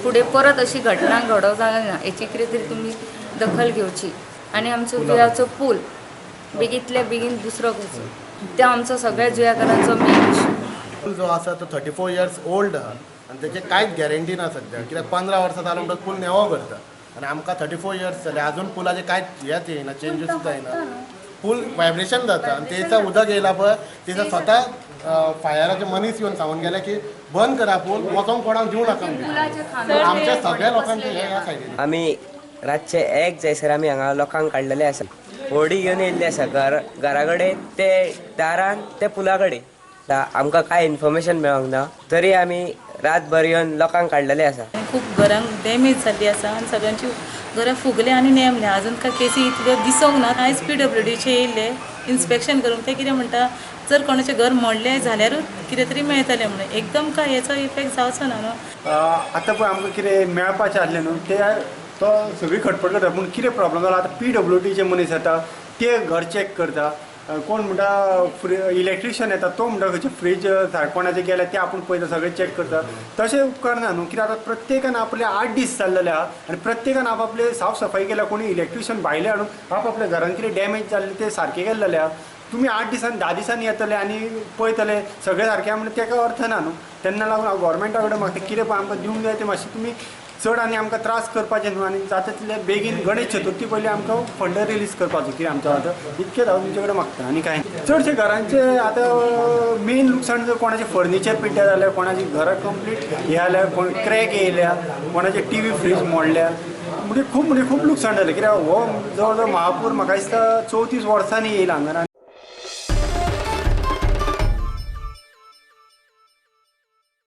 फुडें परत अशी घटना घडोवंक जायना हेची कितें तरी तुमी दखल घेवची आनी आमचो जुयाचो पूल बेगींतल्या बेगीन दुसरो करचो. ते आमचो सगळ्या जुयाकारांचो मेन इशू. पूल जो आसा तो 34 इयर्स ओल्ड आहा आनी तेचे कांयच गॅरंटी ना सद्या, कित्याक 15 वर्सां जालो म्हणटकच पूल नेवो करता आनी आमकां 34 इयर्स जाले, अजून पुलाचे कांयच हेच येयना, चेंजीस सुद्दां येना. पूल व्हायब्रेशन जाता आनी तेचा उदक येयला पळय, तेचा स्वता फायराचे मनीस येवन सांगून गेले की बंद करा पूल, वचोंक कोणाक दिवं नाका म्हणून. आमच्या सगळ्या लोकांचे हे ह्या सायडीन. आमी रातचे 1 जायसर आमी हांगा लोकांक काडलेले आसा. होडी घेवन येयल्ले आसा घर घरा कडेन, ते दारान ते पुला कडेन. आमकां कांय इन्फॉर्मेशन मेळोंक ना, तरी आमी रातभर येवन लोकांक काडलेले आसा. खूब घरांक डॅमेज जाल्ली आसा आनी सगळ्यांची घरां फुगल्या आनी नेमल्या. अजून काय केसी इतल्यो दिसोंक ना. आयज पीडब्ल्यूडीचे येयल्ले इन्स्पेक्शन करूंक. ते कितें म्हणटा, जर कोणाचें घर मोडलें जाल्यारूच कितें तरी मेळटलें म्हणून. एकदम काय हेचो इफेक्ट जावचो ना न्हू. आतां पळय, आमकां कितें मेळपाचें आसलें न्हू, ते तो सगळी खटपट करता. पूण कितें प्रॉब्लम जाला, आतां पीडब्ल्यूडीचे मनीस येता, ते घर चॅक करता. कोण म्हणटा फ्री इलेक्ट्रिशियन येता, तो म्हणटा खंयचे फ्रीज कोणाचे गेले ते आपूण पळयता, सगळें चॅक करता. तशें उपकारना न्हू, कित्याक आतां प्रत्येकान आपले 8 दीस जाल्लेले आहा आनी प्रत्येकान आपआपले साफ सफाई केल्या. कोणी इलेक्ट्रिशियन भायले हाडून आपआपल्या घरान कितें डॅमेज जाल्लें तें सारकें केल्लेलें आहा. तुमी 8 दिसान, 10 दिसांनी येतले आनी पळयतले सगळें सारकें आहा म्हणल्यार तेका अर्थ ना न्हू. तेन्ना लागून हांव गोवोरमेंटा कडेन मागता, कितें पळय आमकां दिवंक जाय तें मातशें तुमी चड आनी आमकां त्रास करपाचे न्हू आनी जाता तितले बेगीन गणेश चतुर्थी पयलीं आमकां फंड रिलीज करपाचो. कितें आमचो आतां इतकेंच हांव तुमचे कडेन मागता आनी कांय. चडशे घरांचे आतां मेन लुकसाण, जर कोणाचें फर्निचर पिड्ड्यार जाल्या, कोणाची घरां कंप्लीट हे जाल्या, कोण क्रॅक येयल्या, कोणाचे टीवी, फ्रीज मोडल्या, म्हणजे खूब, म्हणजे खूब लुकसाण जालें. कित्याक हो जवळ जवळ महापूर म्हाका दिसता 34 वर्सांनी येयला हांगा.